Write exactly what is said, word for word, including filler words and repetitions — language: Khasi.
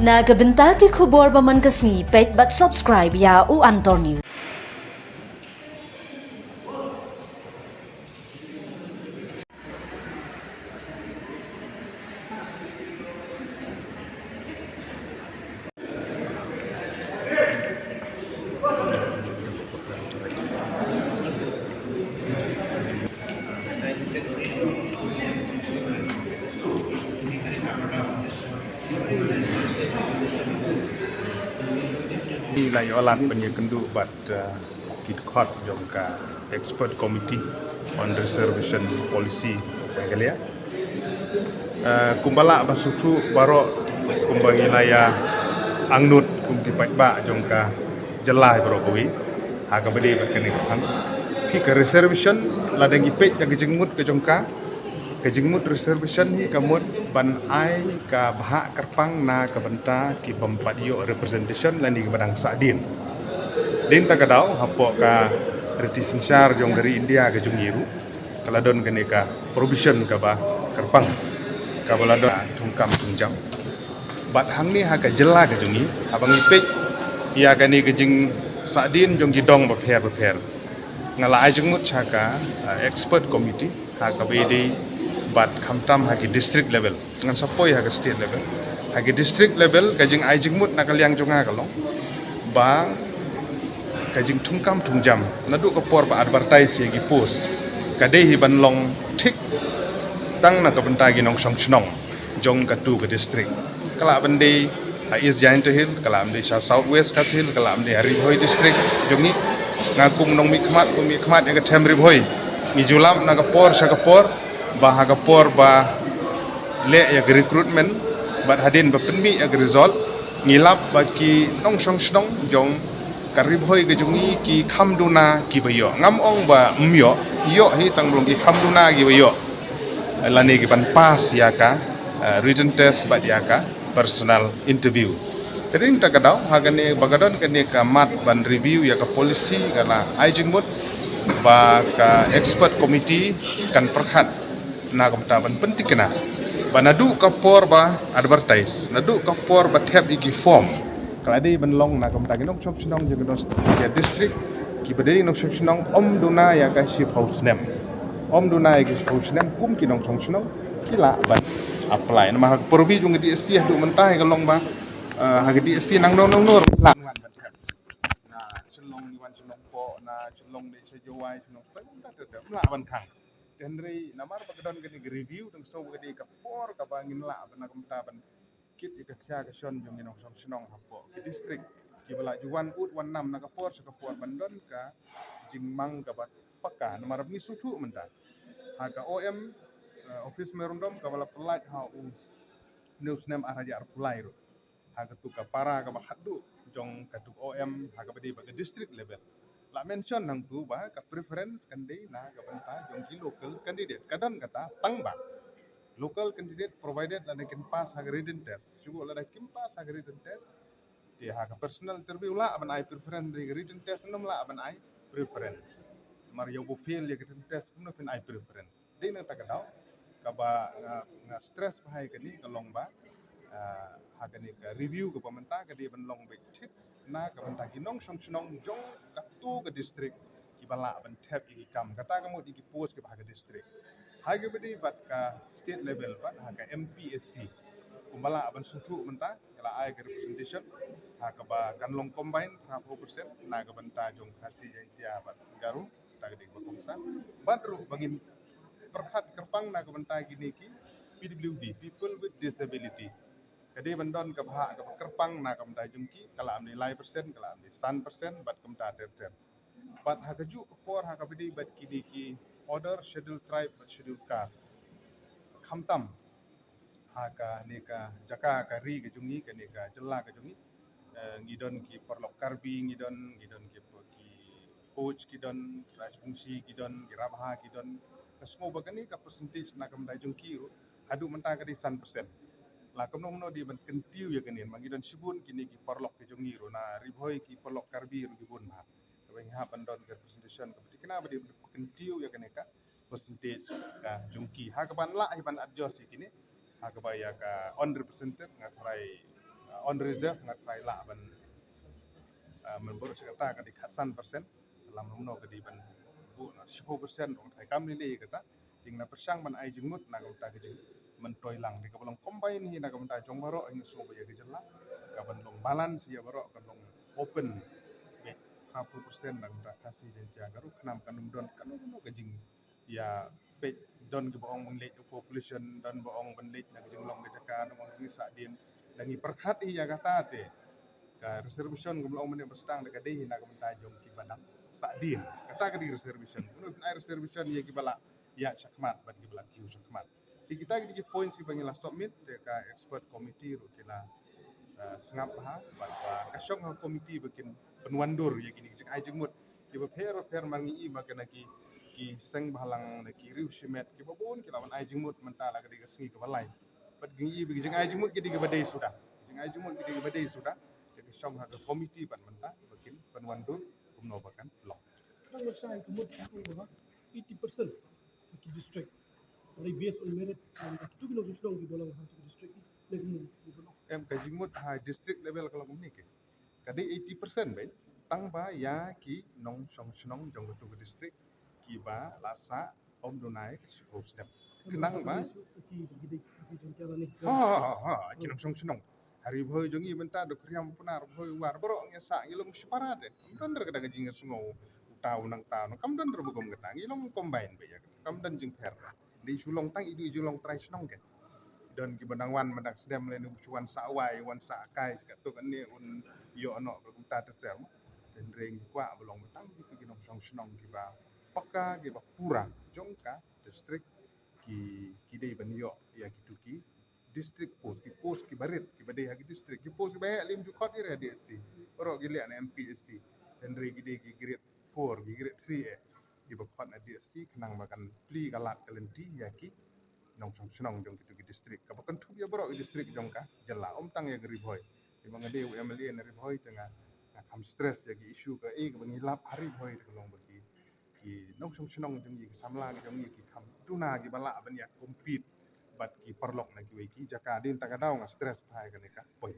Na ka bynta ki khubor ba man ka sngi, peit bad subscribe ïa u Antor News. Ngi la ïoh lad ban ïakynduh bad, uh, ki dkhot jong ka Expert Committee on Reservation Policy of Meghalaya. Uh, kumba lah ban sngewthuh baroh, kumba ngi la ïa angnud kum ki paidbah jong ka jylla baroh kawei, ha kaba ïadei bad kane ka thong. Phi, ka reservation, lada ngi peit ïa ka jingmut ka jong ka, ka jingmut reservation hi ka mut ban ai ka bhah kyrpang na ka bynta ki bym pat ïoh representation lane ki ba dang sahdien. Dei na kata ka daw, hapoh ka Treaty Synshar jong ka ri India ka jong ngi ruh, ka la don kane ka provision kaba kyrpang, kaba la don thungkam thungjam. Bad hangne ha ka jylla ka jong ngi, haba ngi peit ïa kane ka jingsahdien jong ki dong bapher bapher, nga la ai jingmut sha ka, uh, expert committee ha kaba ïadei bad khamtam ha ki district level. Ngan sa poi ha ka state level. Ha ki district level, ka jingai jingmut na ka liang jong nga ka long ba ka jingthungkam thungjam naduh ka por ba advertise ïa ki post, ka dei hi ban long thik tang na ka bynta ki nongshong shnong jong katu ka district. Ka lah ban dei ha East Jaintia Hills, ka lah ban dei sha South West Khasi Hills, ka lah ban dei ha Ri Bhoi district jong ngi. Nga kum nongmihkhmat, kum mihkhmat ïa ka them Ri Bhoi, ngi ju lap na ka por sha ka por ba ha ka por ba leh ïa ka recruitment bad hadien ba pynmih ïa ka result, ngi lap ba ki nongshong shnong jong ka Ri Bhoi ka jong ngi ki kham duna kiba ïoh. Ngam ong ba ym ïoh, ïoh hi, tang ba long ki kham duna kiba ïoh lane ki ban pass ïa ka, uh, written test bad ïa ka personal interview. Te dei na kata ka daw, ha kane ba ka don kane ka mat ban review ïa ka policy, nga la ai jingmut ba ka expert committee kan pyrkhat na ka bynta ban pynthikna ba naduh ka por ba advertise, naduh ka por ba thep ïa ki form, ka la dei ban long na ka bynta ki nongshong shnong jong ka North East Jaintia district, kiba dei nongshong shnong, ym duna ïa ka shiphew snem, ym duna ïa ka shiphew snem kum ki nongshong shnong ki lah ban apply. Namar ha ka pyrthei jong ka D S C haduh mynta hi ka long ba, eh, ha ka D S C nangno nangno ruh lah ban thep. Na Shillong ngi wan, Shillong Pok, na Shillong dei sha Jowai, Shillong Pok, ym lah ban khang. Te hynrei namar ba ka don kane ka review, dang shu ba ka dei ka por kaba ngin lah ban, na ka bynta ban kit ïa ka khia ka shon jong ki nongshong shnong hapoh ki district, kiba la ju wan ud wan nam na ka por sha ka por ban don ka jingmang kaba paka. Namar ba ngi sngewthuh mynta ha ka O M, eh, office memorandum kaba la pynlait ha u, une u snem ar hajar arphew lai ruh, ha katu ka para kaba khatduh jong katu ka O M ha kaba dei bad ka district level, la mention hangtu ba ka preference kan dei na ka bynta jong ki local candidate. Ka don kata, tang ba local candidate, provided lada kin pass ha ka written test. Shuh lada kim pass ha ka written test, te ha ka personal interview lah ban ai preference, ha ka written test ym lah ban ai preference. Namar ïa uba fail ïa ka written test kumno phin ai preference? Dei na kata ka daw kaba nga, nga stress bha ïa kane ka long ba, ah, ha kane ka review kaba mynta ka dei ban long beit thik na ka bynta ki nongshong shnong jong katu ka district kiba lah ban thep ïa ki kam, kata ka mut ïa ki post kiba ha ka district. Ha kaba dei bad ka state level bad ha ka M P S C, kumba lah ban sngewthuh mynta, ka la ai ka representation ha kaba kan long combine hynriewphew percent na ka bynta jong Khasi, Jaiñtia bad Garo, kata ka dei kaba kongsan. Bad ruh ba ngin pyrkhat kyrpang na ka bynta kine ki P W D, people with disability. Ka dei ban don ka bhah kaba kyrpang na ka bynta jong ki, ka lah ban dei lai percent, ka lah ban dei san percent bad kumta ter ter. Bad ha kajuh ka por ha kaba dei bad kine ki other scheduled tribe bad scheduled caste, khamtam ha kane ka jaka ka ri ka jong ngi, kane ka jylla ka jong ngi, eh, ngi don ki paralok Karbi, ngi don, ngi don ki, ki Koch, ki don ki Rajbongshi, ki don ki Rabha, ki don. Nga sngew ba kane ka percentage na ka bynta jong ki ruh haduh mynta ka dei san percent. La kumno kumno dei ban kyntiew ïa kane, namar ngi don shibun kine ki paralok ki jong ngi ruh na Ri Bhoi, ki paralok Karbi ruh ki bun bha. Kaba ngi hap ban don ka representation kaba thikna ba dei ban kyntiew ïa kane ka percentage ka jong ki. Ha kaba lah hi ban adjust ïa kine, ha kaba ïa ka unrepresented nga tharai, uh, On reserve nga try lah ban, ah, man baroh shi katta ka dei khatsan percent. Lam no ka dei ban buh na shiphew percent, nga try kam lei lei kata. Te nga la pyrshang ban ai jingmut na ka bynta ka jingmyntoi lang. Te kaba long combine hi na ka bynta jong baroh hi nga sngew ba ïa ka jylla, ka ban long balance ïa baroh, ka long open beit haphew percent na ka bynta Khasi Jaiñtia Garo, khnang kan ym don kano kano ka jing ïa peit, don kiba ong ban leit population, don ba ong ban leit na ka jinglong ka jaka, don ba ong jingsahdien. Da ngi pyrkhat hi ïa kata te ka reservation kaba long mynne ba sdang da ka dei hi na ka bynta jong kiba dang sahdien. Kata ka dei reservation. Kumno phin ai reservation ïa kiba la ïaid shakhmat bad kiba la kiew shakhmat. Te kita ki dei ki points kiba ngi la submit, te ka expert committee ruh ki la, eh, sngap bha, bad, eh, ka shong ha committee ba kin pynwandur ïa kine ki jingai jingmut kiba pher pher. Mar ngi i ba kane ki, ki seng bhalang ne ki riew shimet kiba bun ki la wan ai jingmut mynta la ka dei ka sngi kaba lai. Bad ngi i ba ki jingai jingmut ki dei kiba dei suda. Jingai jingmut ki dei kiba dei suda. Te ka shong ha ka committee bad mynta ba kin pynwandur kumno ba kan long. Kan ba shai ka mut ka ba eighty percent ki district. Lei based on merit, um, ka tu ki nongshong shnong ki ba long ha tu ki district. Lei ki mut ki ba long. Em, ka jingmut ha district level ka long kumne ke. Ka dei eighty percent beit, tang ba ïa ki nongshong shnong jong ka tu ka district kiba la sah ym duna ïa ka shiphew snem. Khnang ba ki, ki dei ki si jong ka la ni. Ha ha ha, ha, ki nongshong shnong. Ha Ri Bhoi jong ngi mynta da Khriam Pnar, Bhoi War, baroh ngi sah, ngi long shipara te. Kam don re kata ka jingsngew uta u nangta u nang, kam don re ba kum kata, ngi long combine beit ïa kata. Kam don jingpher. Dei shu long tang i dei jinglong trai shnong ke. Don kiba dang wan ma dang sdem lei ne u shu wan sah wai, wan sah kai, katto katne un ïoh noh ba kumta ter ter. Hynrei ngi kwah ba long ba tang ki, ki nongshong shnong kiba paka, kiba pura jong ka district, ki, ki dei ban ïoh ïa kitu ki district post, ki post kiba rit, kiba dei ha ki district, ki post kiba heh lei ym ju khot ïa re ha D S C. Baroh ki leh na M P S C. Hynrei ki dei ki grade four, ki grade three eh, kiba khot na D S C, khnang ba kan plie ka lad ka lynti ïa ki nongshong shnong jong kitu ki district, kaba kynthup ïa baroh ki district jong ka jylla, ym tang ïa ka Ri Bhoi. Te ba nga dei u M L A na Ri Bhoi te nga, nga kham stress ïa ki issue ka, eh, kaba ngi lap ha Ri Bhoi te ka long ba ki, ki nongshong shnong jong ngi, ki samla ki jong ngi ki kham duna kiba lah ban ïa compete bad ki paralok na kiwei ki jaka. Dei na kata ka daw nga stress bha ïa kane ka point.